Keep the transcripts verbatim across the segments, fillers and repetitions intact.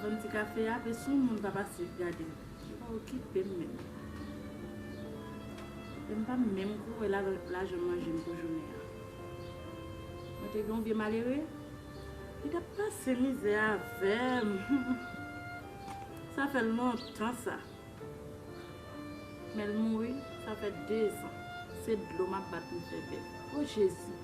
Bann ti kafe a, pe sou moun pa pase gade. Yo pa okipe m menm. E m pa menm kouri la, lajan manje m pou jounen an. Mwen te gen yon vye malere, li t ap pase mizè avè m. Sa fè lontan sa. Men l mouri, sa fè dezan. Se dlo m ap bat pou m fè bèt. O Jezi!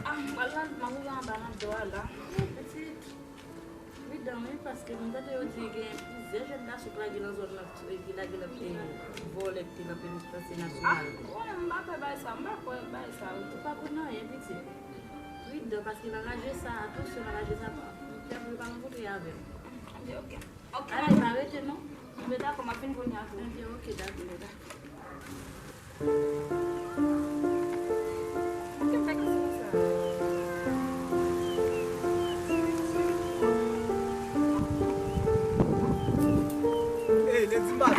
Ah, m pral nan, m ap rive anba nan do a la. Pitit. Pridan wi, paske m tande yo di gen plizyè jèn gason k lage nan zòn nan, ki lage nan, e, vòlè ki te nan peyi, pase nasyonal. Ah, bon, m pa kwè bagay sa, m pa kwè bagay sa wi. Ou pa kwè nan anyen, pitit. Pridan, paske nan raje sa a, atensyon nan raje sa a, m pè pou yo pa rankontre avè m. Ebyen, oke. Oke, ale, pa rete non. Ebyen, dakò, m ap vin kounye a tou. Ebyen, oke, dakò, dakò. Hey, Lady Mad.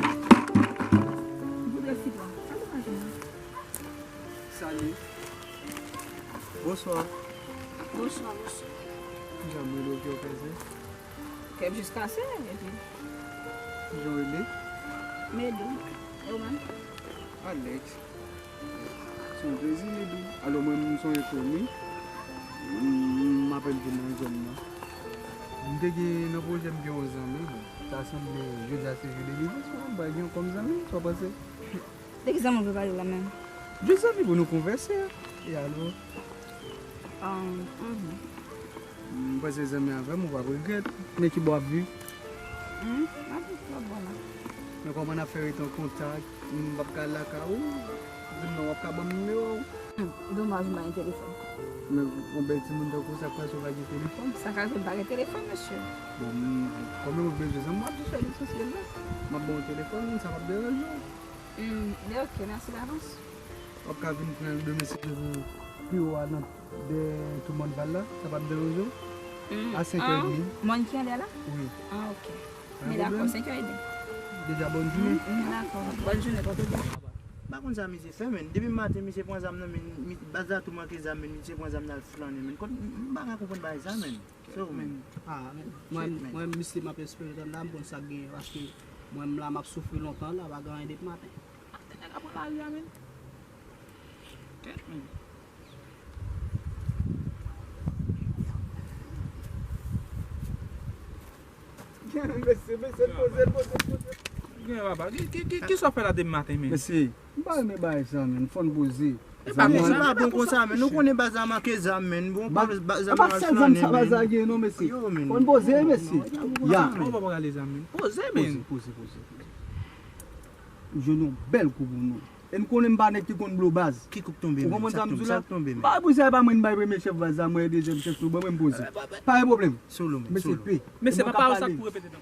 Salut. Bonswa. Bonswa, bonswa. Kijan mwen leve w fè? Kè m jis kase, epi. Kijan w rele? Medou. E ou menm? Alex. Se yon plezi, Medou. Alò, mwen, m se yon enkoni. M, m apèn vin nan zòn nan. M te gen nan pwojè, m gen yon zanmi, bon, ta sanble jodi a se jou de anivèsè, m bay gen yon kòm zanmi, sa w panse? De ki zanmi w vle pale la menm? De zanmi pou nou konvèse. E alò? Um, mhm. M panse zanmi avè m, ou p ap regrèt. Men ki bò w ap viv? Hmm, m ap viv twò bò la. Men kòman n ap fè rete an kontak? M p ap ka al lakay ou? Di m non, w ap ka ban m nimewo w? Hmm, domaj ou pa gen telefòn. Men yon bèl timoun tankou sa, k pase w pa gen telefòn? Sa ka rive m pa gen telefòn, mesye. Bon, m, kòman w bezwen zanmi, m ap jis fè lesansyèl la. M ap ba w telefòn, sa p ap deranje w. Hmm, men oke, mèsi davans. W ap ka vin pran l demen si Dye vle, pi wo a nan dèyè tou mòn Val la, sa p ap deranje w? Hmm, a senk è edmi. Mòn ki anlè la? Wi. Ah, oke. Men dakò, senk è edmi. Deja, bòn jounen. Hmm, dakò. Bòn jounen, pòte byen. M pa konn sa misye fè, men. Depi maten, misye pran zam nan men, mi-, baz la tou manke zam, men, misye pran zam nan al flannen, men. Kot, m pa ka konprann bagay sa, men. So, men. Ah, men. Mwen, mwen, misye, m ap espere tann la, m konn sa k genyen, paske mwen, m la, m ap soufri lontan la, pa gen anyen depi maten. Nèg ap pran lari a, men. Kèt, men. Mesye, mesye, poze, poze, poze. Gen papa. Ki, ki, ki, ki sa w fè la depi maten, men? Mesye, m pa renmen bagay sa, men. Fò n poze. E pa konsa, e pa bon konsa, men. Nou konnen baz la manke zam, men. Bon, baz la manke zam, men. Yo, men. Fò n poze, mesye. Ya. Ou pa pale zam, men. Poze, men. Poze, poze, poze. M jwenn yon bèl kou pou nou. E n konnen m pa nèg ki konn blo baz. Ki kou k tonbe, men? Ou konprann sa m di w la? M pa pou sa, e pa mwen m bay premye chèf baz la, mwen dezyèm chèf tou, ban mwen m poze. Pa gen pwoblèm. Solo, men, solo. Mesye, pa pawòl sa k pou repete ankò.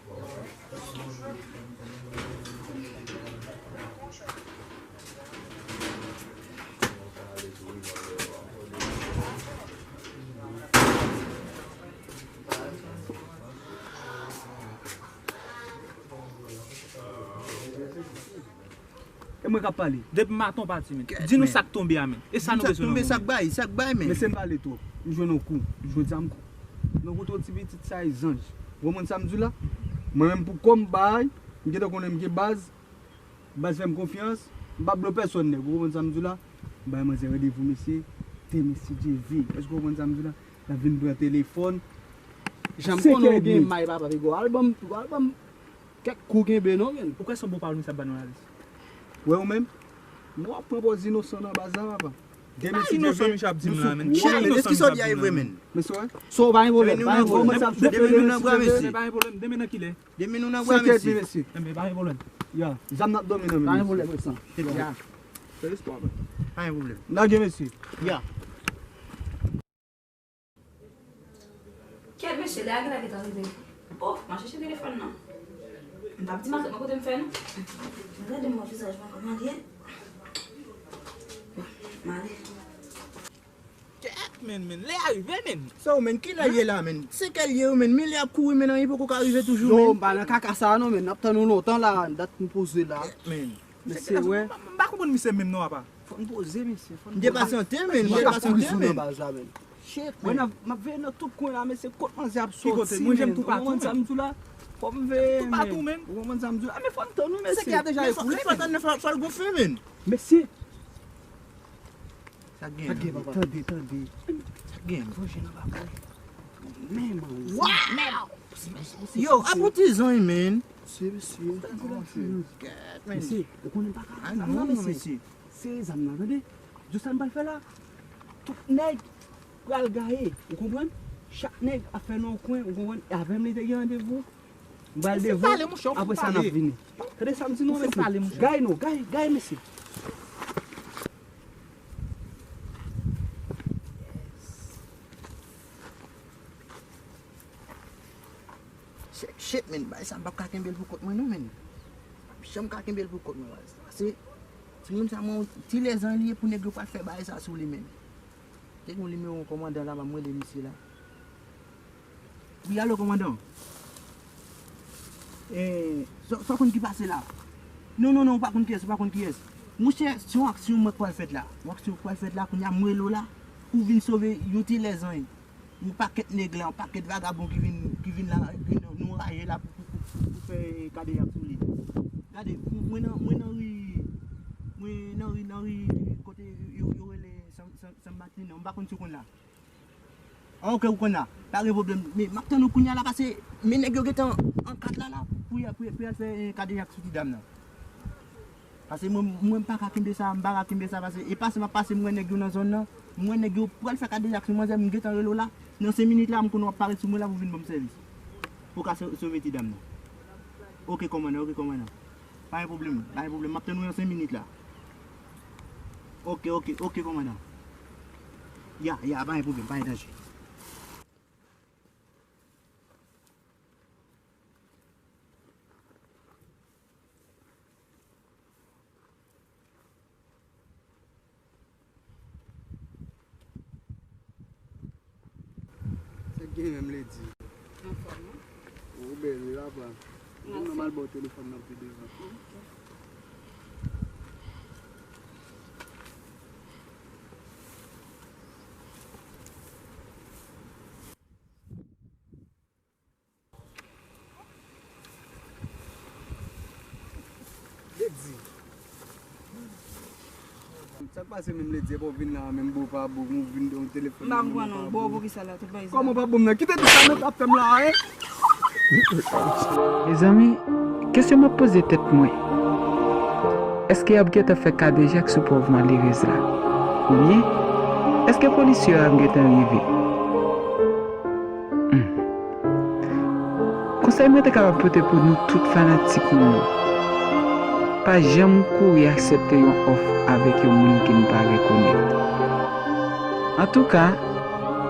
E mwen k ap pale. Depi maten w pati, men. Di nou sa k tonbe a, men. E sa nou bezwen nan moman. Sa k bay, sa k bay, men. Mesye, m pale twòp. M jwenn yon kou. Jodi a m kou. Nan kote yon ti pitit sa e zanj. Ou konprann sa m di w la? Mwen menm pou kò m bay, m gentan konnen m gen baz. Baz fè m konfyans. M pa blo pèsonn nèg. Ou konprann sa m di w la? M bay manzè randevou, mesye. Demen si Dye vle. Èske ou konprann sa m di w la? L ap vin pran telefòn. Jan m konnen w gen may, papa, piga w al ban m, piga w al ban m. Kèk kou kenbe non, men. Ou kwè se yon bon pawòl misye ap ba nou la, Alis? Wè ou menm? Bon, w ap pran pòz inosan nan baz la, papa. Demen si Dye vle, nou sou kou. Ki inosan misye ap di m la, men? Ki inosan misye ap di m la, men? Mesye, wè. So, pa gen pwoblèm, pa gen pwoblèm. Demen nou nan bra, mesye. Pa gen pwoblèm. Demen nan kilè? Demen nou nan bra, mesye. Senk è edmi, mesye. Enben, pa gen pwoblèm. Ya, zam n ap dòmi nan men, mesye. Pa gen pwoblèm, resan. Ya. Fè espwa, papa. Pa gen pwoblèm. Lage, mesye. Ya. Kèt mesye, lè a genlè gentan rive. Oh, m al chèche telefòn nan. M p ap di matant mwen kote m fè non. Gade m wè vizaj mwen kòman l ye. Bon, m ale. Kèt, Men, men, lè a rive, men. Sa w, men, kilè l ye la, men? Se kè l ye, men, men lè ap kouri, men, anyen poko ka rive toujou, men. Yo, m pa nan kaka sa a non, men, n ap tann ou lontan la, dat nou poze la. Men. Mesye, wè. M pa konprann misye menm non, apa. Fò n poze, mesye, fò n poze. M depasante, men, m depasante, men. Shit, men. M ap veye nan tout kwen la, mesye, kot manzè ap soti, men. Ou konprann sa m di w la? Fò m veye, men. Ou konprann sa m di w la? Men fò n tann wi, mesye. Fò n tann, fò l gon fen, men. Mesye. Sa k gen, papa? Tande, tande. Sa k gen? Fò jwenn anba kò. Men, man. Wow! Yo, ap yon ti zony, men. Mesye, mesye. Mesye, ou konnen m pa ka. I know, mesye. Sere zam nan, tande. Di w sa m pral fè la. Tout nèg pral gaye, ou konprann? Chak nèg ap fè nan yon kwen, ou konprann? E avè m li te gen randevou. M pral devan, apre sa n ap vini. Tande sa m di nou, mesye. Gaye nou, gaye, gaye, mesye. Shit, shit, men, bagay sa m p ap ka kenbe l pou kont mwen non, men. M p ap janm ka kenbe l pou kont mwen, baz. Pase timoun sa, mwen, ti lèzan li ye pou nèg yo pral fè bagay sa sou li, men. Te gen yon nimewo kòmandan la, m ap rele misye la. Wi, alo, kòmandan. E, sa, sa w konn ki pase la? Non, non, non, ou pa konn kiyès, ou pa konn kiyès. Monchè, se yon aksyon mwen k pral fèt la. Yon aksyon k pral fèt la, kounye a m rele w la, pou w vin sove yon ti lèzan. Yon pakèt nèg la, yon pakèt vagabon ki vin, ki vin la, ki nou, nou raje la pou, pou, pou, pou fè kadejak sou li. Gade, mwen nan, mwen nan ri, mwen nan ri, nan ri kote yo, yo rele San, San, San Martin nan, m pa konn si w konn la. Ah, ok, ou konn la. Pa gen pwoblèm. Men, m ap tann ou kounye a la, pase, men nèg yo gentan an kat la, la, pou y, pou y, pou y al fè, eh, kadejak sou ti dam nan. Pase mwen, mwen m pa ka kenbe sa, m pa ka kenbe sa, pase e pase m ap pase, m wè nèg yo nan zòn nan, m wè nèg yo pral fè kadejak sou manzè, m gentan rele w la. Nan senk minit la, m konnen w ap parèt sou mwen la pou vin ban m sèvis. Pou w ka so-, sove ti dam nan. Ok, kòmandan, ok, kòmandan. Pa gen pwoblèm, pa gen pwoblèm. M ap tann ou nan senk minit la. Ok, ok, ok, kòmandan. Ya, ya, pa gen pwoblèm, pa gen danje. Sa k gen menm, Lady? Anfòm, wi. Ou bèl, wi, papa. Mèsi. Mwen, m al ba w telefòn nan pi devan. Ok. Lady. Sa k pase menm, Lady? Epi w vin la menm, bo pa bo, m vin de yon telefòn. M pa konprann non, bo pou kisa la, tout bagay sa? Kòman pa bo m nan? Kite tout sa nou t ap fè m la a, en? Mezanmi, kesyon m ap poze tèt mwen, èske y ap gentan fè kadejak sou pòv malerèz la? Oubyen, èske polisye yo ap gentan rive? Hmm. Konsèy mwen te kapab pote pou nou tout fanatik nou yo, pa janm kouri aksepte yon òf avèk yon moun ke n pa rekonèt. Antouka,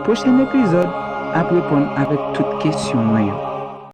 pwochen epizòd ap reponn avèk tout kesyon mwen yo.